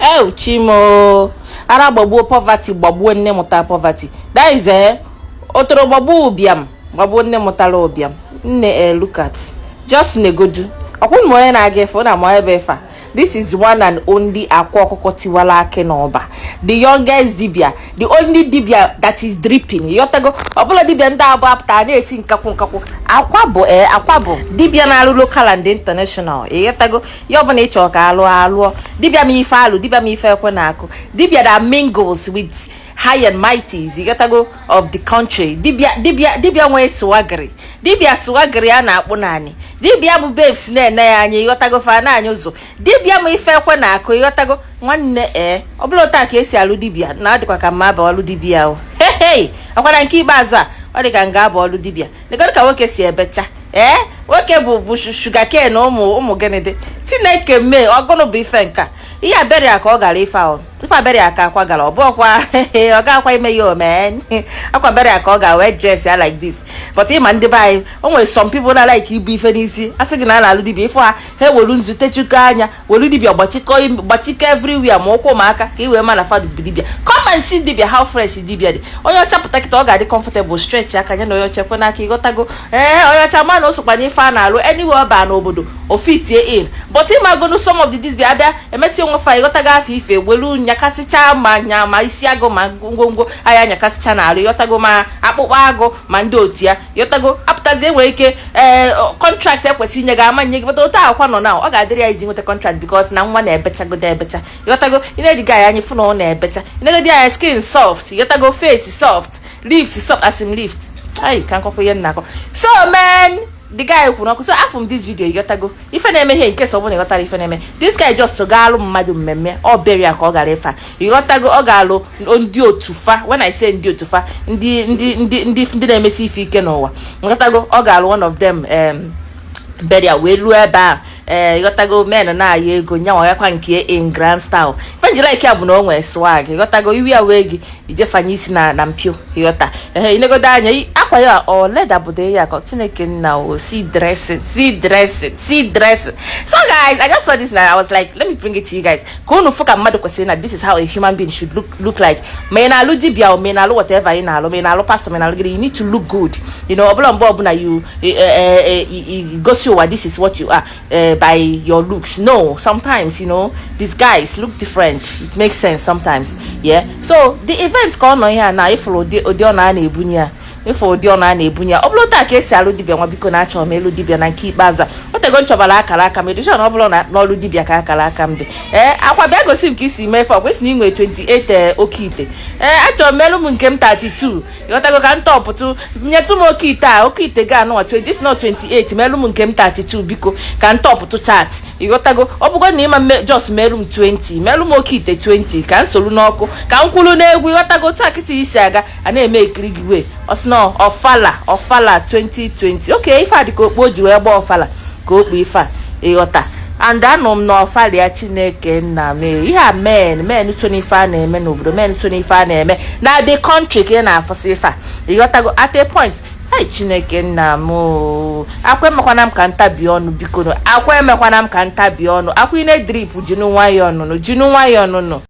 Ew, chimo ara gbagbuo poverty, gbagbuo nne mụtara poverty. That is, otoro gbagbuo ụbịam, gbagbuo nne mụtara ụbịam. Nne, look at, just negodu ọkwụnụ m onye na-aga efe na ama ebe efe a. This is one and only Akwa Ọkụkọ Tiwara Akị n'Ọba, the youngest dibia, the only dibia that is dripping. Ịghọtago? Ọbụla dibia ndị abụọ apụtara na-esi nkakwụ nkakwụ. Akwa bụ, akwa bụ dibia na-alụ local and international. Ịghọtago? Ya ọbụla ị chọrọ ka alụọ, alụọ. Dibia ma ife alụ, dibia ma ife ekwe na-akụ, dibia that mingles with high and mighties, ịghọtago, of the country. Dibia, dibia, dibia nwee swaggery, dibia swaggery a na-akpụ naanị dibia bụ babes na-ene ya anya. Ịghọtago? Fa na-anya ụzọ. Dibia ma ife ekwe na-akụ. Ịghọtago, nwanne? Ọ bụla otu a ka esi alụ dibia na ọ dịkwa ka mma bụ ọlụ dibia o. Hei, akwana nke ikpeazụ a, ọ dị ka nga abụ ọlụ dibia. Legodu ka nwoke si ebecha. Nwoke bụ sugarcane. Ụmụ ụmụ, gịnị dị? Chineke mee, ọgụnụ bụ ife nka ihe aberia ka ọ gara ife ahụ. Ife aberia ka akwa gara. Ọ bụọkwa ọ ga-akwa ime ya ome akwa beria ka ọ ga wee dress ya like this. But ịma ndị be anyị, o nwere some people na like ibu ife n'isi. A sị gị na a na-alụ dibia, ife ha ha ewelu nzu techukọ anya, welu dibia gbachikọ gbachikọ everywhere, ma ụkwụ ma aka, ka i wee ma na fadụ bụ dibia. Come and see dibia, how fresh dibia dị. Onye ọcha pụta kịta, ọ ga-adị comfortable, stretch aka ya na onye ọcha ekwe n'aka. Ịghọtago? Onye ọcha ma na o sokwa n'ife a na-alụ. Anywhere ọ baa n'obodo, o fitie in. But ịmagonu some of the dibia abịa emesi onwe fa. Ịghọtago? Afọ ife welu nyakasịcha ma nya ma isi agụ ma ngwongwo anya nyakasịcha n'alụ. Ịghọtago? Ma akpụkpọ agụ ma ndị otu ya. Ịghọtago? Apụtazie, nwere ike contract ekwesị inye gị ama nye gị. But otu akwa nọ na ọ ga-adịrị ya izi nweta contract, because na nwa na-ebechagodo ebecha. Ịghọtago? Ị na-ediga ya anya, fụ na ọ na-ebecha. Ị na-egodi anya, skin soft. Ịghọtago? Face soft, lips soft, asim lift ai ka nkọkwa ihe nna akọ. So man, the guy kwuru ọkụ. So afụ m this video. Ịghọtago ife na-eme ihe nke sọ bụ na ịghọtara ife na-eme. This guy just ga-alụ mmadụ mmemme. Ọ bịara ka ọ gara ife a. Ịghọtago? Ọ ga-alụ ndị otu fa. When I say ndị otu fa, ndị na-emesi ife ike n'ụwa. Ịghọtago? Ọ ga-alụ one of them burial wee luo ebe a. Ịghọtago? Men na-ayọ ego nyanwa yakwa nke in grand style. Ife nji like ya bụ na o nwee swag. Ịghọtago? Iwe ya wee gị ijefanye isi na mpio. Ịghọta? Ehe, inegodo anya akwa ya, ọ leather bụ ya ka Chineke nna o. See dressing, see dressing, see dressing. So guys, I just saw this and I was like, let me bring it to you guys ka unu fụ ka mmadụ kwesịrị na this is how a human being should look like. Ma ị na-alụ dibia o, ma ị na-alụ whatever ị na-alụ, ma ị na-alụ pastor, ma ị na-alụ gịnị, you need to look good. Ọbụla mgbe ọbụla you gosi ụwa this is what you are by your looks. No, sometimes these guys look different. It makes sense sometimes, yeah. So the event ka ọ nọ ihe a na ịfụrụ ụdị ọ na a na-ebunye ya, ịfụ ụdị ọ na a na-ebunye ya. Ọ bụrụ taa ka esi alụ dibịa, nwa biko na achọrọ m elu dibịa na nke ikpeazụ a. O tego nchọbara akara aka m edishọn. Ọ bụrụ na n'ọlụ dibịa ka akara aka m dị, akwa bịa gosi m ka isi mee. Ife ọ kwesịrị inwe 28 oke ite. Achọrọ m elu m nke m 32. Ịghọtago? Ka m tọpụtụ, nyetụ m oke ite a, oke ite ga anụnwa 20, this not 28. Melu m nke m 32, biko, ka m tọpụtụ chat. Ịghọtago? Ọ bụgo na ịma mme just merụ m 20, merụ m oke ite 20, ka m solu n'ọkụ, ka m kwulu n'egwu. Ịghọtago? Otu akịta isi aga a na-eme ekiri gị wee ọsị na ọfala ọfala 2020. Oke ife a dị ka okpu o ji wee gbaa ọfala ka okpu ife a. Ịghọta? And anọ m n'ọfala ya. Chineke nna m, ihe a men men so n'ife a na-eme n'obodo, men so n'ife a na-eme na the country ka ị na-afụsị ife a. Ịghọtago? At a point, hai, Chineke nna m oo. Akwa emekwana m ka ntabi ọnụ, biko. Akwa emekwana m ka ntabi ọnụ. Akwa ị na-edrip, jinu nwayọọ nụnụ, jinu nwayọọ nụnụ.